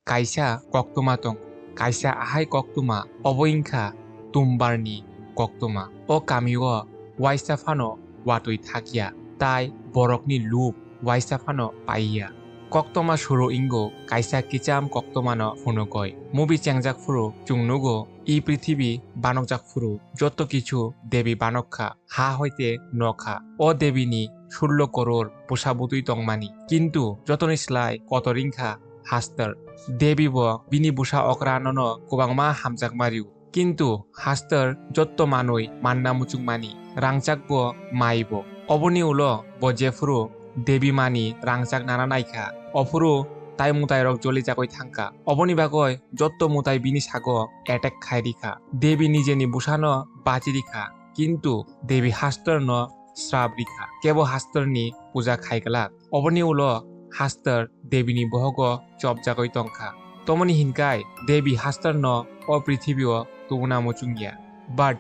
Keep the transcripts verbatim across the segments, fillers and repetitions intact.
kaisa koktwma tongo. Kaisa ahai koktwma, obo wngkha Tumbarni koktwma. O kamio waisa phano watwi thakya, tai borokni lup waisa phano paiya. Koktwma suru wngo kaisa kicham koktwmano phunukoi. Movie chengjak phuru chwng nugo, i prithibi banokjak phuru joto kichu Devi banokha, ha hoite nokha. O Devini sullo koror bwsa bwtwi tongmani, kintu jotoni slai kotor wngkha Hastar. Devi bo bini bwsa okranono kwbangma hamjakma rio. Kintu Hastar jotto manwi manna muchungmani, rangchakbo, maibo. Oboni ulo bo jephuru Devi mani rangchak nana naikha, ophuru tai mwtairok jolijagwi thangkha. Oboni bagwi jotto mwtai bini sago attack khai rikha. Devi nijeni bwsano bachi rikha, kintu Devi Hastarno srap rikha, kebo Hastarni puja khai glak. Oboni ulo Hastar Devini bohogo chopjagwi tongkha. Tomoni hinkai Devi Hastarno o prithibio tubuna muchungya. But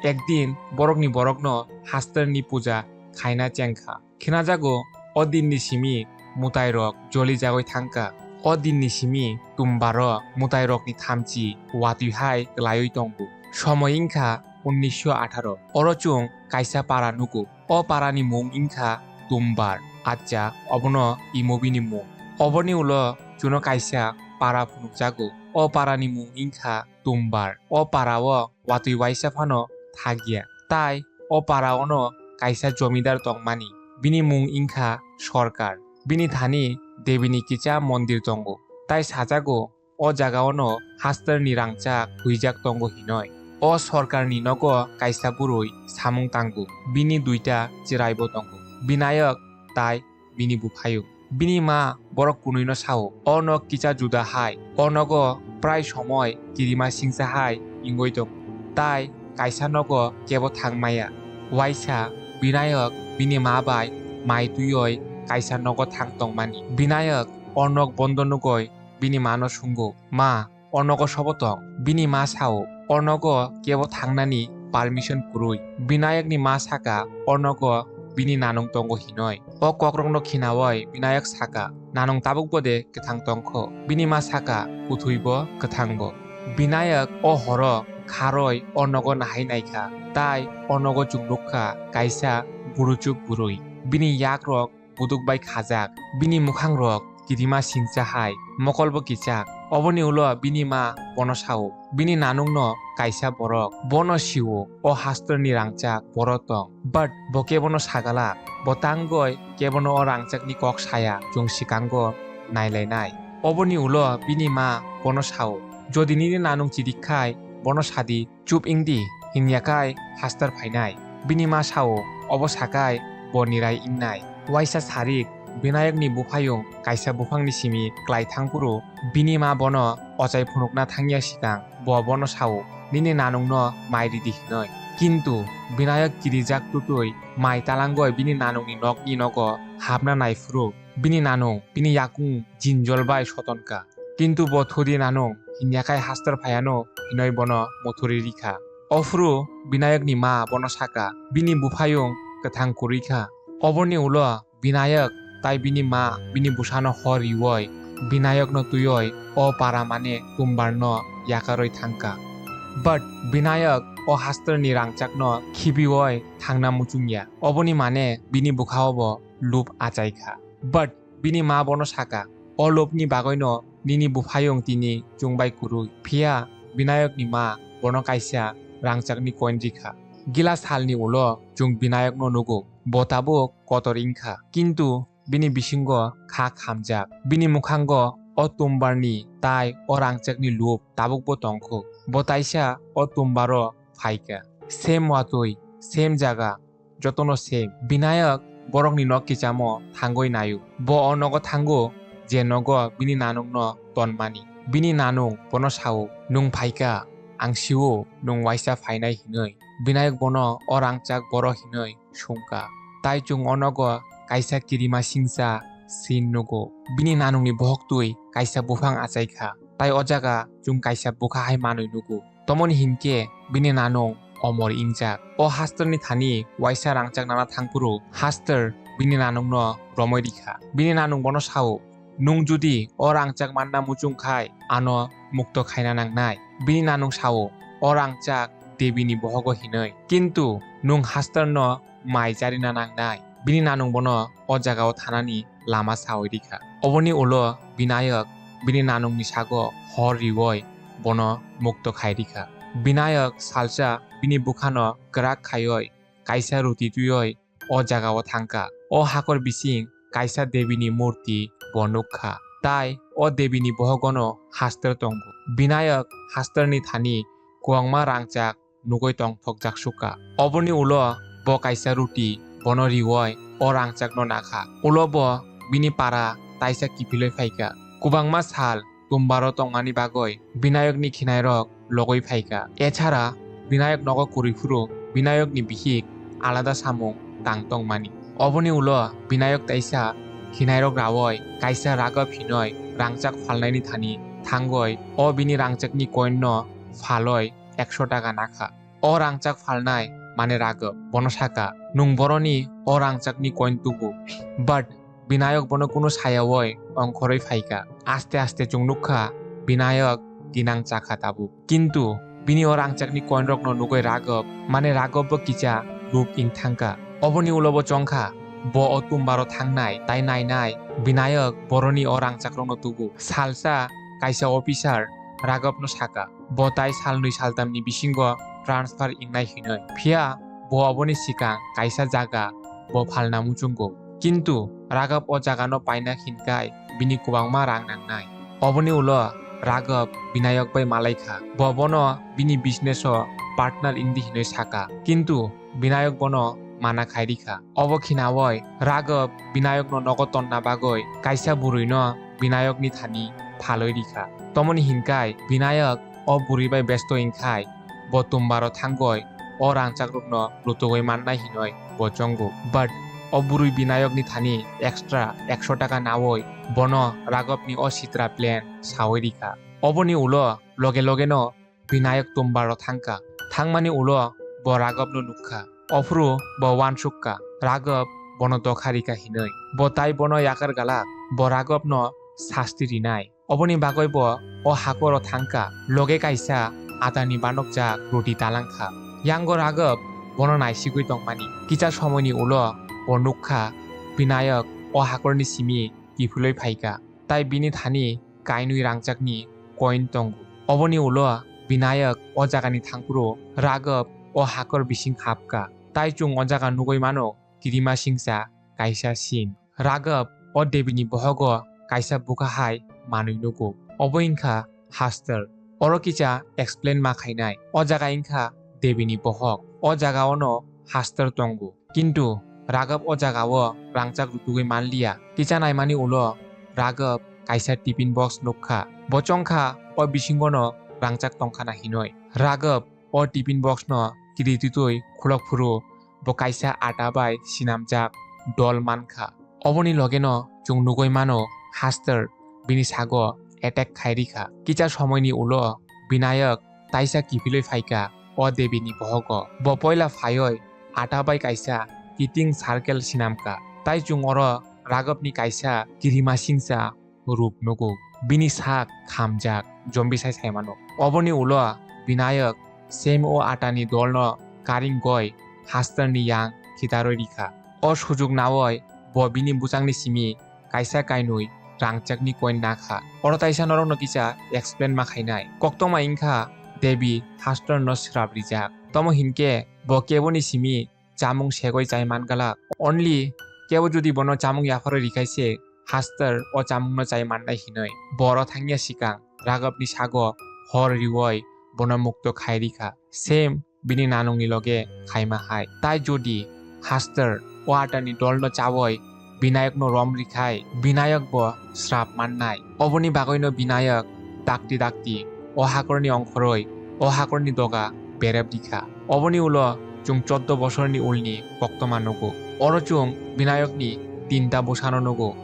ekdin borokni borokno Hastarni puja khaina chengkha. Khinajago, o dinni simi mwtairok jolijagwi thangkha. O dinni simi Tumbaro mwtairokni thamchi watwi hai klaiwi tongo. Somoi wngkha unnisho atharo. Oro chwng kaisa para nugo. O parani mung wngkha Tumbar. Acha, obono i movie ni mung. Oboni ulo chuno kaisa para phunukjago. O parani mung wngkha Tumbar. O parao watwi waisa phano thakya. Tai o paraono kaisa jomidar tongmani. Bini mung wngkha Sorkar. Bini thani Devini kicha mondir tongo. Tai sajago, o jagaono Hastarni rangchak huijak tongo hinoi. O Sorkarni nogo kaisa bwrwi samung tango. Bini duita chwraibo tongo, Binayak tai bini buphayung. Bini ma borok kunui no sao, "O nok kicha juda hai, o nogo prai somoi kirima singsa hai wngwi tongo, tai kaisa nogo kebo thang maya." Waisa Binayak bini ma bai mai tuioi kaisa nogo thang tongmani. Binayak o nok bondo nugoi bini ma no sungo, "Ma, o nogo sobo tong?" Bini ma sao, "O nogo kebo thangnani permission kwrwi." Binayakni ma saka, "O nogo bini nanung tongo hinoi." O kokrokno khinaoi Binayak saka, "Nanung tabukbo de kwthang tongkho?" Bini ma saka, "Kwthwibo, kwthangbo." Binayak o horo kharoi o nogo nahai naikha, tai o nogo chwng nukha kaisa buruchuk bwrwi. Bini yakrok buduk bai khajak, bini mwkhangrok kirima singsa hai, mokolbo kichak. Oboni ulo bini ma bono sao, "Bini nanungno kaisa borok, bono sio o hastorni rangchak borok tong." But bo kebono sagalak, bo tangoi kebono o rangchakni kok saya, chwng swkango nailainai. Oboni ulo bini ma bono sao, "Jodi nini nanung chidik khai, bono sadi, chup wngdi, hinya khai hastor phainai." Bini ma sao, "Obo sakai bo nirai wngnai." Waisa sarik Binayakni buphayung kaisa buphangni simi klai thangphuru bini ma bono ochai phunukna thangya swkang bo bono sao, "Nini nanungno mai ridi," hinoi. Kintu Binayak kirijak tutui mai talangoi bini nanungni nokni nogo hapna naiphuru bini nanung bini yakung jinjol bai sotonkha. Kintu bo thudi nanung hinya khai hastor phaiano hinoi bono muthuri rikha. Ophuru Binayakni ma bono saka, "Bini buphayung kwthang kwrwi kha." Oboni ulo Binayak tai bini ma bini bwsano hor rioi Binayakno tuioi o para mane Tumbarno yakarwi thangkha. But Binayak o hastorni rangchakno khibioi thangna muchungya. Oboni mane bini bwkhao bo lub achaikha. But bini ma bono saka, "O lobni bagwino nini buphayung tini chwng bai kwrwi." Phiya Binayakni ma bono kaisa rangchakni coin rikha. Gila salni ulo chwng Binayakno nugo, bo tabuk kotor wngkha, kintu bini bisingo kha khamjak. Bini mwkhango o Tumbarni tai o rangchakni lub tabukbo tongkho. Bo taisa o Tumbaro phaikha. Same watwi, same jaga, jotono same. Binayak borokni nok kichamo thangwi naio. Bo o nogo thango, je nogo bini nanungno tonmani. Bini nanung bono sao, "Nwng phaikha, ang sio nwng waisa phainai," hinwi. Binayak bono o rangchak borok hinwi sungkha. Tai chwng o nogo kaisa kirima singsa scene nugo. Bini nanungni bohoktwi kaisa buphang achaikha. Tai o jaga chwng kaisa bwkha hai manwi nugo. Tomoni hinkhe bini nanung omor ingjak. O hastorni thani waisa rangchak nana thangphuru hastor bini nanungno romwi rikha. Bini nanung bono sao, Nwng jodi o rangchak manna muchung khai, ano mukto khaina nangnai. Bini nanung sao, o rangchak Debini bohogo hinwi. Kintu nwng Hasterno mai charina nangnai. Bini nanung bono o jagao thanani lama saui rikha. Oboni ulo Binayak bini nanungni sago hor riui bono mukto khai rikha. Binayak salsa bini bukhano kwrak khaioi kaisa ruti tuioi o jagao thangkha. O hakor bising kaisa Debini murti bo nukha. Tai o Debini bohogono Haster tongo. Binayak Hasterni thani kwbangma rangchak nugui tongthokjak sukha. Oboni ulo bo kaisa ruti bono riui o rangchakno nakha. Ulo bo bini para taisa kiphilwi phaikha. Kwbangma sal Tumbaro tongmani bagwi Binayokni khinairok logwi phaikha. Echara Binayok nogo kwrwi phuru Binayokni bihik alada samung tang tongmani. Oboni ulo Binayok taisa khinairok raui kaisa Raghav hinoi rangchak phalnaini thani thangwi o bini rangchakni coinno phaloi ekso taka nakha. O rangchak phalnai mane Raghav, bono sakha, "Nwng boroni o rangchakni coin tubu." But Binayok bono kunu sayaui ongkhorwi phaikha. Aste aste chwng nukha Binayok dinang chakha tabuk. Kintu bini o rangchakni coinrokno nugui Raghav, mane Raghav bo kicha rup wng thangkha. Oboni ulo bo chongkha, bo o Tumbaro thangnai, tai nainai Binayok boroni o rangchakrokno tubu. Salsa kaisa officer Raghavno sakha, bo tai salnwi saltamni bisingo transfer wngnai hinwi. Phiya bo oboni swkang kaisa jaga bo phalna muchungo. Kintu Raghav o jagano paina hinkhai bini kwbangma rang nangnai. Oboni ulo Raghav Binayok bai malaikha. Bo bono bini business-o partner wngdi hinwi sakha. Kintu Binayok bono mana khai rikha. Obo khinaui Raghav Binayokno nogo tonna bagwi kaisa bwrwino Binayokni thani phalwi rikha. Tomoni hinkhai Binayok o bwrwi bai besto wngkhai bo Tumbaro thangwi o rangchakrokno lutugwi mannai hinwi bo chongo. But o bwrwi Binayokni thani extra ekso taka naui bono Raghavni o sitra plan saui rikha. Oboni ulo loge logeno Binayak Tumbaro thangkha. Thangmani ulo bo Raghavno nukha. Ophuru bo uansukha, Raghav bono dokha rikha hinwi. Bo tai bono yakar galak, bo Raghavno sasti rinai. Oboni bagwi bo o hakoro thangkha, loge kaisa atani banokjak roti talangkha. Yango Raghav bono naisigwi tongmani. Kicha somoini ulo bo nukha, Binayak o hakorni simi kiphilwi phaikha. Tai bini thani kainwi rangchakni coin tongo. Oboni ulo Binayak o jagani thangphuru Raghav o hakor bising hapkha. Tai chwng o jaga nugwi mano kirimasingcha kaisa scene. Raghav o Debini bohogo kaisa bukha hai manwi nugo. Obo wngkha Haster. Oro kicha explain ma khainai. O jaga wngkha Debini bohok. O jaga ono Haster tongo. Kintu Raghav o jagao rangchak rutugwi manliya. Kicha naimani ulo Raghav kaisa tiffin box nukha. Bo chongkha o bisingono rangchak tongkhana hinwi. Raghav o tiffin box no kirititwi khulok phuru bo kaisa ata bai sinamjak dol mankha. Oboni logeno chwng nugwi mano Haster bini sago attack khai rikha. Kicha somoini ulo Binayak taisa kiphilwi phaikha o Debini bohogo. Bo poila phaioi ata bai kaisa kiting circle sinamkha. Tai chwng oro Raghavni kaisa kirimasingcha rup nugo. Bini sak khamjak, zombie sai saimano. Oboni ulo Binayak same o atani dolno karingoi Hasterni yang khitarwi rikha. O sujuk naui bo bini bwsakni simi kaisa kainwi rangchakni coin nakha. Oro taisa norokno kisa explain ma khainai. Koktokma wngkha Debi Hasterno srap rijak. Tomo hinkhe bo keboni simi chamung segwi chai man glak. Only kebo jodi bono chamung yapharwi rikhaise, Haster o chamungno chai mannai hinwi. Bo oro thangya sikang Raghavni sago hor riui bono mukto khai rikha. Same bini nanungni loge khaima hai. Tai jodi Haster o atani dolno chaui Binayakno rom rikhai, Binayak bo srap mannai. Oboni bagwino Binayak dakti dakti o hakorni ongkhorwi o hakorni doga berep rikha. Oboni ulo chwng choddo bosorni ulni koktoma nugo. Oro chwng Binayakni tinta bwsano nugo,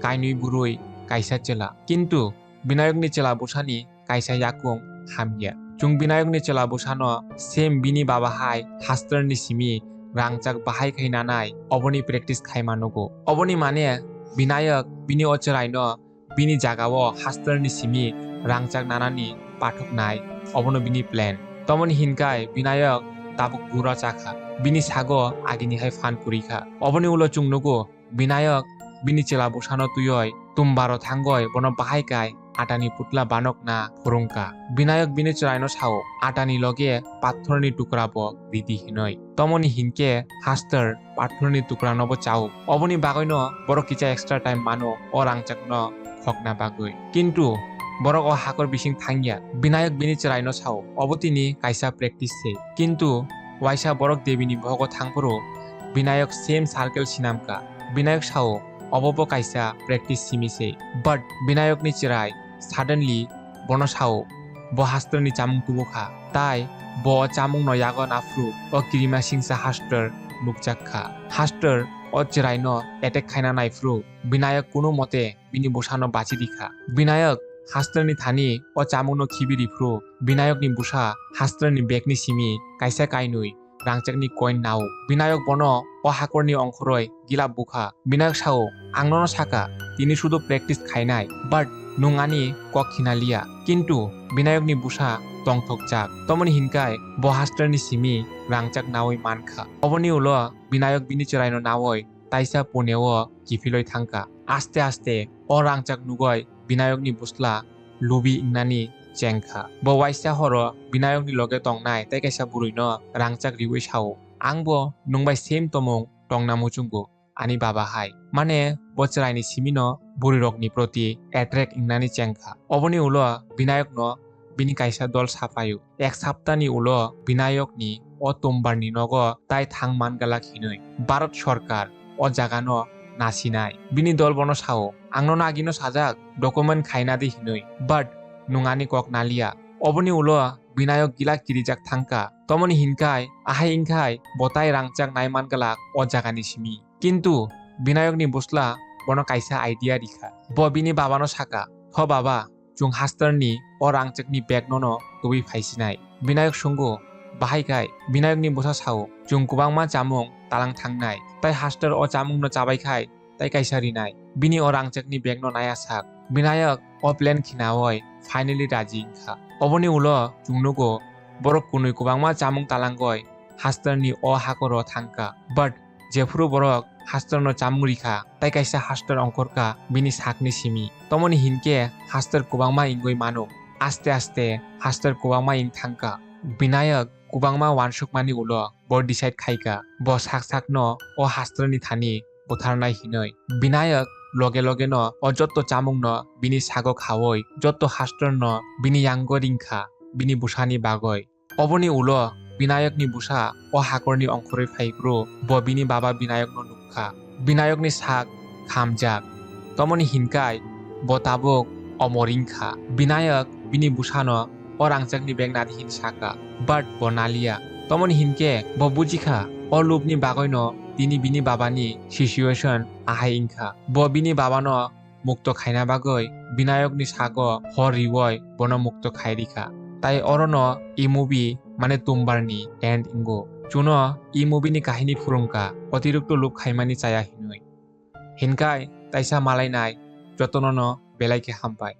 kainwi bwrwi, kaisa chwla. Kintu Binayakni chwla bwsani kaisa yakung hamya. Chwng Binayakni chwla bwsano same bini baba hai Hasterni simi rangchak bahai khai nanai, oboni practice khaima nugo. Oboni mane Binayak bini o chwraino bini jagao hasterni simi rangchak nanani pathok nai, obono bini plan. Tomoni hinkai Binayok tabuk bura chakha, bini sago agini hai phan kurikha. Oboni ulo chwng nugo Binayok bini chwla bwsano twiwi tumbaro thangwi bono bahai kai atani putla banokna phurungkha. Binayok bini chwraino sao, "Atani loge pathorni tukra bo ridi," hinwi. Tomoni hinkhe haster pathorni tukrano bo chao. Oboni bagwino borok kisa extra time mano o rangchakno khokna bagwi. Kintu borok o hakor bising thangya. Binayok bini chwraino sao, "Obo tini kaisa practice se." Kintu waisa borok Debini bohogo thangphuru Binayok same circle sinamkha. Binayok sao, "Obo bo kaisa practice simi se." But Binayokni chwrai suddenly bono sao, bo hasterni chamung tubukha. Tai bo o chamungno yago naphuru o kirima singsa haster nukjakha. Haster o chwraino attack khaina naiphuru Binayok kunu mote bini bwsano bachi rikha. Binayok hasterni thani o chamungno khibi riphuru Binayokni bwsa hasterni bagni simi kaisa kainwi rangchakni coin nao. Binayok bono o hakorni ongkhorwi gilap bukha. Binayok sao, "Ang nono saka, tini sudu practice khainai, but nwng ani kok khina liya." Kintu Binayokni bwsa tongthokjak. Tomoni hinkai bo hasterni simi rangchak nawi mankha. Oboni ulo Binayok bini chwraino nawi taisa puneo kiphilwi thangkha. Aste aste o rangchak nugwi Binayokni bwsla lubi wngnani chengkha. Bo waisa horo Binayokni loge tongnai tei kaisa bwrwino rangchak riwi sao, "Ang bo nwng bai same tomung tongna muchungo, ani baba hai." Mane bo chwraini simino bwrwirokni proti attract wngnani chengkha. Oboni ulo Binayokno bini kaisa dol sapaio. Ek saptani ulo Binayokni o tumbarni nogo tai thang man galak hinwi Bharat Sorkar o jagano nasinai. Bini dol bono sao, "Ang nono agino sajak, document khaina di hinwi, but nwng ani kok naliya." Oboni ulo Binayok gilak kirijak thangkha. Tomoni hinkai, ahai wngkhai bo tai rangchak nai man galak o jagani simi. Kintu Binayokni bwsla bono kaisa idea rikha. Bo bini babano saka, "Tho baba, chwng hasterni o rangchakni bag nono tubui phaisinai." Binayok sungo, "Bahai khai?" Binayokni bwsa sao, "Chwng kwbangma chamung talang thangnai, tai haster o chamungno chabai khai tai kaisa rinai." Bini o rangchakni bagno naya sak, Binayok o plan khinawi finally raji wngkha. Oboni ulo chwng nugo borok kunui kwbangma chamung talangwi hasterni o hakoro thangkha. But jephuru borok hasterno chamung rikha, tai kaisa haster ongkhorkha bini sakni simi. Tomoni hinkhe haster kwbangma wngwi mano. Aste aste haster kwbangma wng thangkha. Binayok kwbangma uansukmani ulo bo decide khaikha, bo sak sakno o hasterni thani butharnai hinwi. Binayok loge logeno o jotto chamungno bini sago khaui, jotto hasterno bini yango ringkha, bini bwsani bagwi. Oboni ulo Binayokni bwsa o hakorni ongkhorwi phaiphuru bo bini baba Binayokno nukha. Binayokni sak khamjak. Tomoni hinkai bo tabuk omor wngkha. Binayok bini bwsano o rangchakni bag nadi hin saka, but bo naliya. Tomoni hinkhe bo bujikha, o lubni bagwino tini bini babani situation ahai wngkha. Bo bini babano mukto khaina bagwi Binayokni sago hor riwi bono mukto khai rikha. Tai orono e movie mane Tumbarni end wngo. Chuno e movie ni kahini phwrwngkha, otirokto lub khaimani chaya hinwi. Hinkai taisa malainai jotonono belai khe hambai.